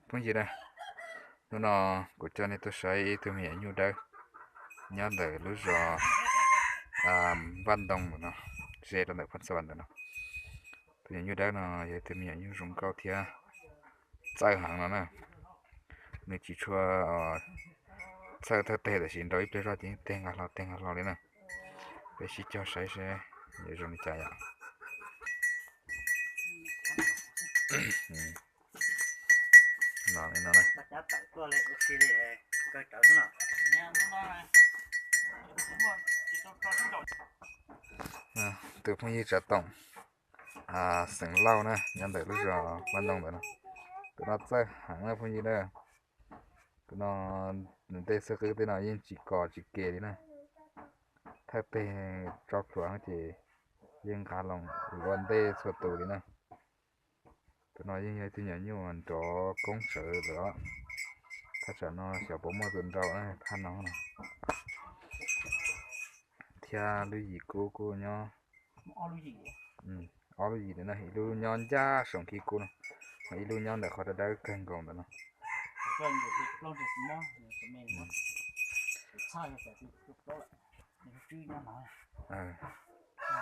Phooj ywg na, hnub no kuv coj nej tuaj saib ib tug me nyuam nyuj dawb nyob ntawm lub zos Vaj Ntoo ntawm no, ze rau ntawm Phooj Xa Vas ntawm no. Tus me nyuam nyuj dawb no yog ib tug me nyuam nyuj zoo nkauj thiab txawj heev no na. Nws tsis tshua txawj thawj teg tab sis nrau ib pliag zoj ces yeej teg nqa hlo teg nqa hlo li na. Peb sib cog saib seb yuav zoo li cas yom. Tus phooj ywg Tsav Toom, xeem Lauj na, nyob ntawm lub zos Vaj Ntoo ntawd no. Tus no txawj heev na phooj ywg na. Tus no nws tej xwb qwb tej no yeej tsis kos tsis ke li na. Thawj teg tso plhuav ces yeej nqa loo ua ntej txhua tus li na. Tus no yeej yog ib tug me nyuam nyuj nrov koob sawv lawm os. Thaj tsam no xyov puas muaj tus nrau na, thaj no na. Thiab lub yim kub kuj nyob, ob lub yim no, ib lub nyob ncaj saum khib kub no, ho ib lub nyob ntawm qhov dawb dawb kawg nkaus ntawm no.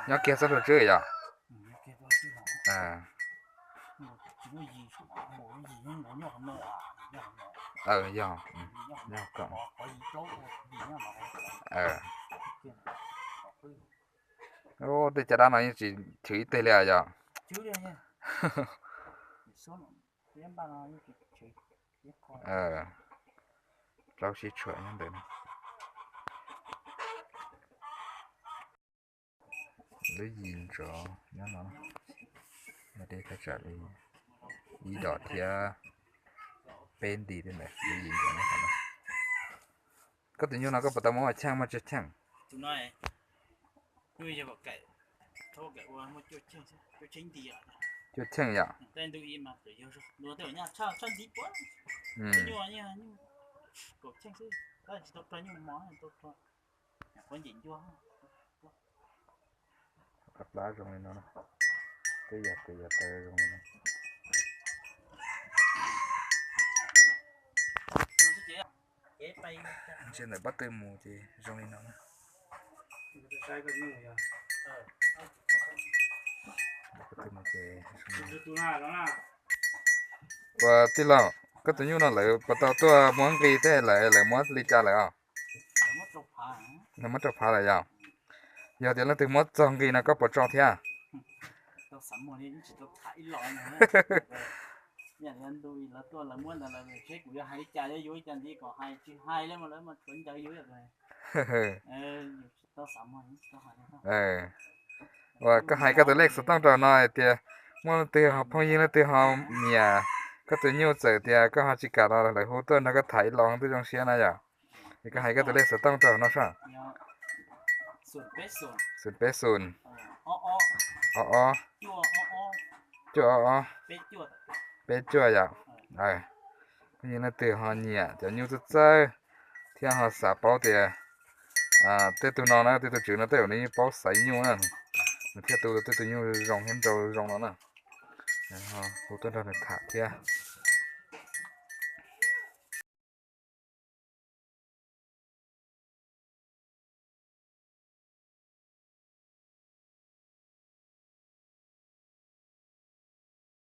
Nyob kiag txoj hlua tswb yom. Yog, nyob kom. Tej caj dab no yeej tsis chwv ib teg li yom. Plaub sib tshuam nyob ntawm no. Lub yim ntov nyob no, deb thaj tsam li ib dos thiab peb nti tej ntawd, lub yim ntov nyob qhov no. Koj tus nyuj no koj puas tau muab ua cheej muaj tsawg cheej? Cuaj cheej yom. Plab plab zoo li no, twb yog tes yog taw zoo li no. Ntsia ntawm pob tw mus ces zoo li no na. Ua tij laug, koj tus nyuj no lawv puas tau tuaj muab nqi tej lawm, lawv muab li cas lawm os? Lawv muab rau phav lawm yom? Yog tias leej twg muab txog nqi no koj puas tso thiab? Uas koj hais koj tus lej xov tooj rau no hais tias muaj leej twg ho phooj ywg leej twg ho nyiam koj tus nyuj txawm tias koj ho tsis kam los lawv hu tuaj nrog koj tham ib los twb zoo siab na yom. Es koj hais koj tus lej xov tooj rau no soj. Xoom peb xoom, ob ob, cuaj ob ob, peb cuaj yom. Phooj ywg leej twg ho nyiam cov nyuj txawj txawj thiab ho xav paub tias tej tug no na, tej tug tswv no tej zaum nws yeej paub xaiv nyuj na, nws thiaj tu tej tug nyuj zoo thiab nrau zoo no na. Hu tuaj nrog nws tham thiab.